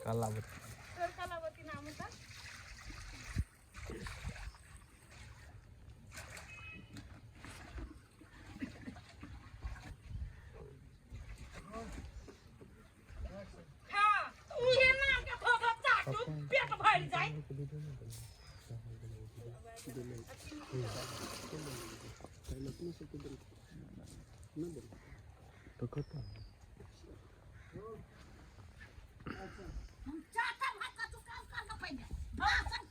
कलावती। तोर कलावती नाम होता। हाँ, उहे नाम के धो धो चाटू पेट भरि जाय। तो कत हम चाहता भात का तू काम कर दो पहले। भाषण